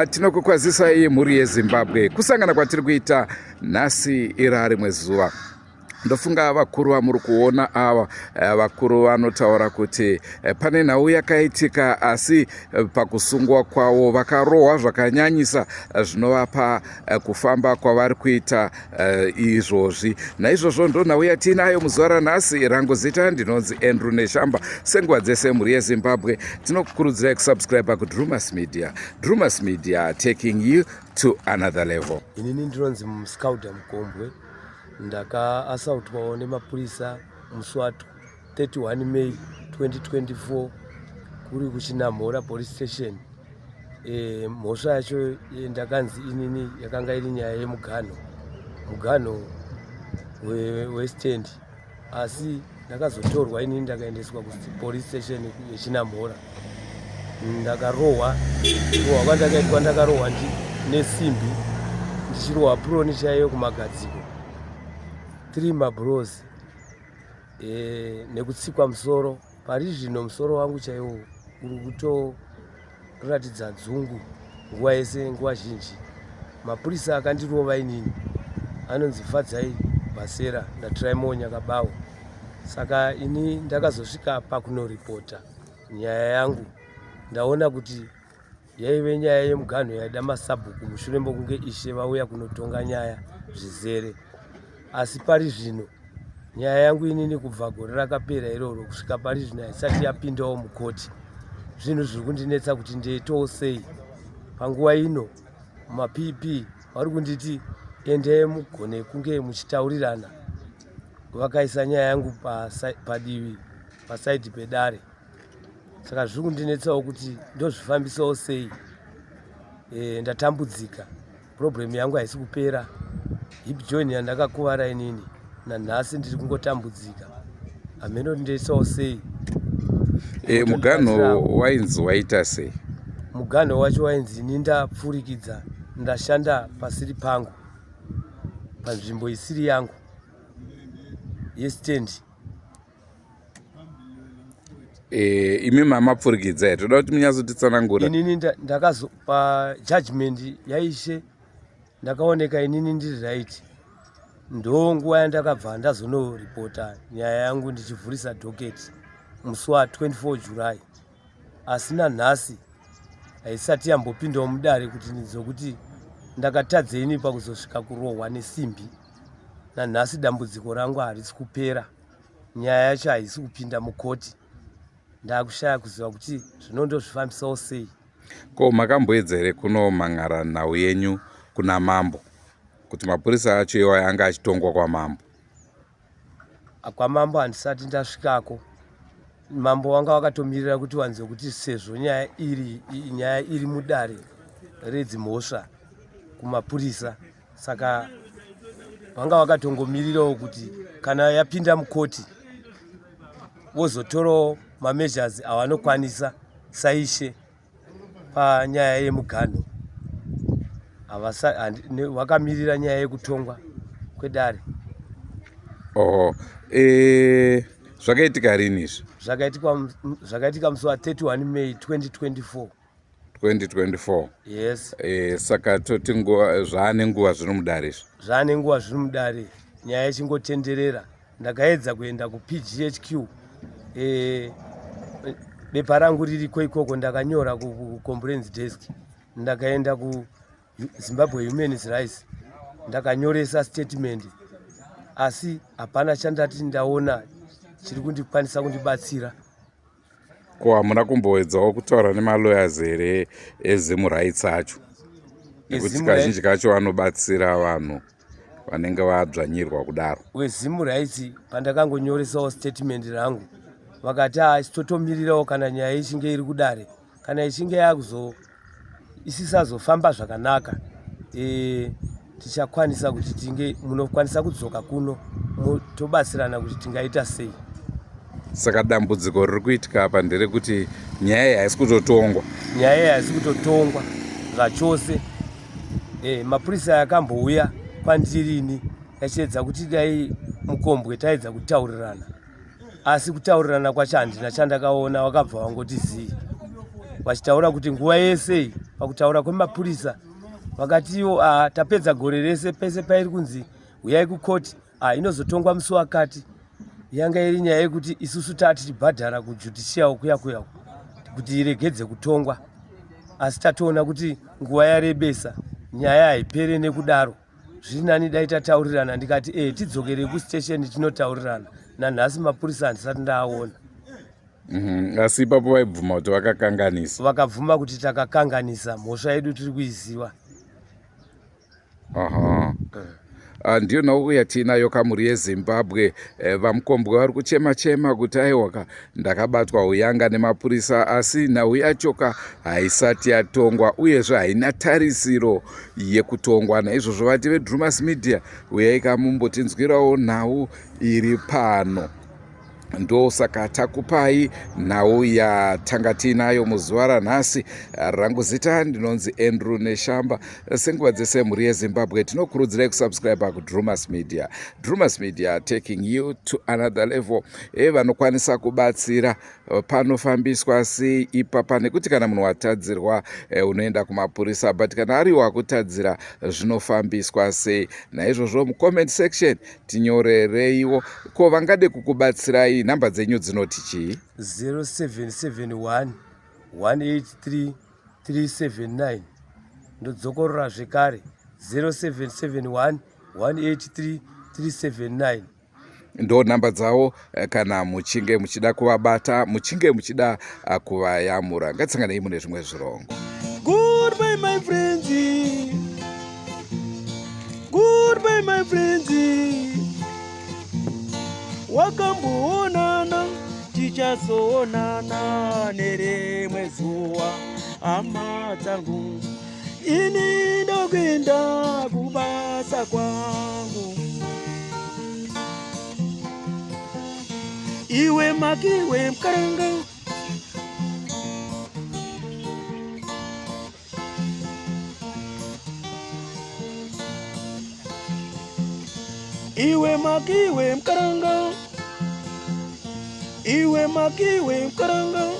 Tinokukwazisai mhuri yeZimbabwe, kusangana kwatiri kuita nhasi ira rimwe zuva. Ndofunga vakuru vamuri kuona ava, vakuru vanotaura kuti pane nhau yakaitika, asi pakusungwa kwavo vakarohwa zvakanyanyisa, zvinovapa kufamba kwavari kuita izvozvi. Naizvozvo ndo nhau yatiinayo muzuva ranhasi. Rangu zita ndinonzi Andrew Neshamba. Senguva dzese, mhuri yeZimbabwe, tinokukurudzirai kusubscribe kuDrumas Media. Drumas Media, taking you to another level. Inini ndinonzi Muscauda Mukombwe. Ndakaassaultwawo nemapurisa musi wa31 May 2024 kuri kuChinamhora Police Station. Mhosva yacho ndakanzi inini yakanga iri nyaya yemuganho, muganho westand, asi ndakazotorwa inini ndakaendeswa kupolice station yeChinamhora. Ndakarohwa. Rohwa kwandakaitwa, ndakarohwa nesimbi, ndichirohwa prone chaiyo kumagadziko, three mablows nekutsikwa musoro. Pari zvino musoro wangu chaiwo uri kutoratidza dzungu nguva yese, nguva zhinji. Mapurisa akandirova inini anonzi Fadzai Basera naTraimo Nyakabawo. Saka ini ndakazosvika pakunoripota nyaya yangu, ndaona kuti yaive nyaya yemuganho yaida masabhuku mushure mokunge ishe vauya kunotonga nyaya zvizere. Asi pari zvino nyaya yangu inini kubva gore rakapera iroro kusvika pari zvino haisati yapindawo mukoti. Zvinhu zviri kundinetsa kuti ndeitawo sei panguva ino. MaPP vari kunditi endei mugone kunge muchitaurirana. Vakaisa nyaya yangu padivi, paside pedare. Saka zviri kundinetsawo kuti ndozvifambisawo sei. Ndatambudzika, problem yangu haisi kupera. Hip joint yandakakuvara inini, nanhasi ndiri kungotambudzika, hameno ndoisawo sei. Muganho wainzi waita sei? Muganho wacho wainzi ini ndapfurikidza, ndashanda pasiri pangu, panzvimbo isiri yangu yestand. Imi mamapfurikidza here? Toda kuti munyatsotitsanangura. Inini ndakazo pajudgment yaishe ndakaoneka inini ndiri right. Ndo nguva yandakabva ndazonoripota nyaya yangu ndichivhurisa docket musi wa24 July, asi nanhasi haisati yambopindawo mudare kuti ndinzokuti ndakatadzeini pakuzosvika kurohwa nesimbi. Nanhasi dambudziko rangu harisi kupera, nyaya yacho haisi kupinda mukoti. Ndakushaya kuziva kuti zvinondozvifambisawo sei. Ko makamboedza here kunomhan'ara nhau yenyu kuna mambo, kuti mapurisa acho iwayo anga achitongwa kwamambo? Kwamambo handisati ndasvikako. Mambo wanga wakatomirira kuti wanze kuti sezvo nyaya iri mudare redzimhosva kumapurisa, saka vanga vakatongomirirawo kuti kana yapinda mukoti vozotorawo mameasures avanokwanisa saishe panyaya yemuganho. Vakamirira nyaya yekutongwa kwedare. Oh, zvakaitika rini izvi? Zvakaitika musi wa31 May 2024. 2024? Yes. Saka toti nguva zvaane nguva zviri mudare izvi? Zvaane nguva zviri mudare, nyaya ichingotenderera. Ndakaedza kuenda kuPGHQ, bepa rangu ririko ikoko, ndakanyora kucomplaints desk. Ndakaenda kuZimbabwe Human Rights, ndakanyoresa statement, asi hapana chandati ndaona chiri kundikwanisa kundibatsira. Ko hamuna kumboedzawo kutaura nemalawyers here eZimrights acho, nekuti kazhinji kacho vanobatsira vanhu vanenge vadzvanyirwa kudaro? WeZimrights, pandakangonyoresawo statement rangu, vakati totomirirawo kana nyaya ichinge iri kudare, kana ichinge yakuzo isisazofamba zvakanaka, tichakwanisa kuti tinge munokwanisa kudzoka kuno, tobatsirana kuti tingaita sei. Saka dambudziko riri kuitika apa nderekuti nyaya iyi haisi kutotongwa? Nyaya iyi haisi kutotongwa zvachose. Mapurisa akambouya kwandirini achiedza kuti dai Mukombwe taedza kutaurirana, asi kutaurirana kwacho handina chandakaona. Wakabva wangoti zii, vachitaura kuti nguva yese. Pakutaura kwemapurisa vakati ivo ah, tapedza gore rese pese pairi kunzi huyai kukoti ah, inozotongwa musi wakati. Yanga iri nyaya yekuti isusu taa tichibhadhara kujudicial kuya kuya kuti iregedze kutongwa, asi tatoona kuti nguva yarebesa, nyaya haipere nekudaro. Zviri nani dai tataurirana. Ndikati e tidzokere kustation tinotaurirana. Nanhasi mapurisa handisati ndaaona. Asi ipapo vaibvuma kuti vakakanganisa? Vakabvuma kuti takakanganisa, mhosva yedu tiri kuiziva. Aha. Ndiyo nhau yatiinayo kamuri yeZimbabwe. VaMukombwe vari kuchema chema kuti aiwaka, ndakabatwa huyanga nemapurisa, asi nhau yachoka haisati yatongwa, uyezve haina tarisiro yekutongwa. Naizvozvo vati veDrumas Media, uyai kamumbotinzwirawo nhau iri pano. Ndosaka takupai nhau yatanga tiinayo muzuva ranhasi. Rangu zita ndinonzi Andrew Neshamba. Senguva dzese, mhuri yeZimbabwe, tinokurudzirai kusubscribe kuDrumas Media. Drumas Media, taking you to another level. E vanokwanisa kubatsira, panofambiswa sei ipapa? Nekuti kana munhu watadzirwa, unoenda kumapurisa, but kana ari wakutadzira, zvinofambiswa sei? Naizvozvo mucomment section tinyorereiwo. Ko vangade kukubatsirai, nhamba dzenyu dzinoti chii? 0771 183 379. Ndodzokorora zvekare, 0771 183 379. Ndo nhamba dzavo kana muchinge muchida kuvabata, muchinge muchida kuvayamura. Ngatisanganei mune zvimwe zvirongo. Goodbye my friends. Goodbye my friends. Wakamboonana, tichazoonana nerimwe zuva, hama dzangu. Ini ndokuenda kubasa kwangu. Iwe makiwe mkaranga. Iwe makiwe mkaranga. Iwe makiwe mkaranga.